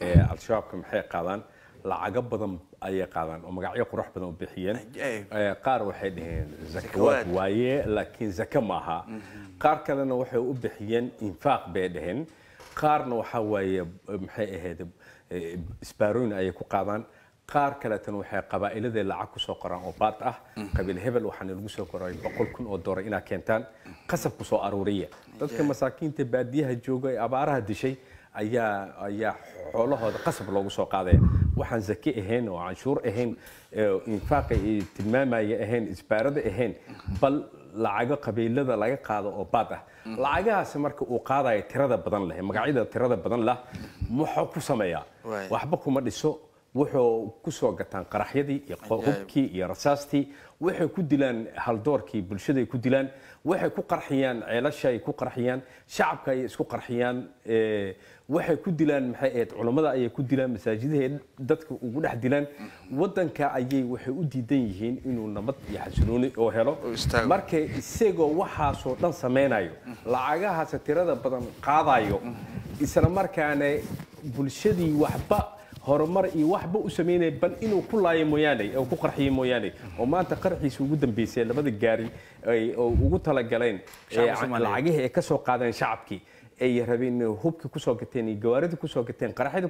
Al-Shabaabka maxay qaadaan? Lacago badan ayay qaadaan oo magacyo qurux badan u bixiyeen. Qaar waxay dhaheen zakawaad waaye, laakiin zaka maaha. Qaar kalena waxay u bixiyeen infaaq bay dhaheen. Qaarna waxaa waaye maxay ahayd isbaarooyin ayay ku qaadaan. Qaar kaleetana waxay qabaa'iladee lacag ku soo qoraan oo baad ah, qabiil hebel waxaana lagu soo qoray 100,000 oo doolar inaa keentaan, qasab ku soo aruuriya. Dadka masaakiinta baadiyaha jooga ee abaaraha dishay ayaa xoolahooda qasab loogu soo qaadaya. Waxaan zake ahayn oo canshuur ahayn, infaaqa iyo tilmaamaya ahayn, isbaarada ahayn, bal lacago qabiilada laga qaado oo baad ah. Lacagahaasi marka uu qaadayo tirada badan leh, magacyada tirada badan leh, muxuu ku sameeyaa? Waxba kuma dhiso. Wuxuu ku soo gataan qaraxyadii iyo hubkii iyo rasaastii. Waxay ku dilaan haldoorkii bulshaday ku dilaan, waxay ku qarxiyaan ceelasha ay ku qarxiyaan, shacabka ay isku qarxiyaan, waxay ku dilaan maxay ahayd culammada ayay ku dilaan, masaajidahay dadka ugu dhex dilaan. Waddanka ayay waxay u diidan yihiin inuu nabad iyo xasilooni oo helo. Marka isagoo waxaasoo dhan sameynayo, lacagahaas tirada badan qaadayo, isla markaana bulshadii waxba horumar iyo waxba u sameynaya, bal inuu ku laayo mooyaane oo ku qarxiyo mooyaane, oo maanta qarxiisa ugu dambeysay labada gaari ay ugu talagaleen lacagihii ay ka soo qaadeen shacabkii ay rabeen hubkii kusoo gateen iyo gawaaridii kusoo gateen qaraxyada.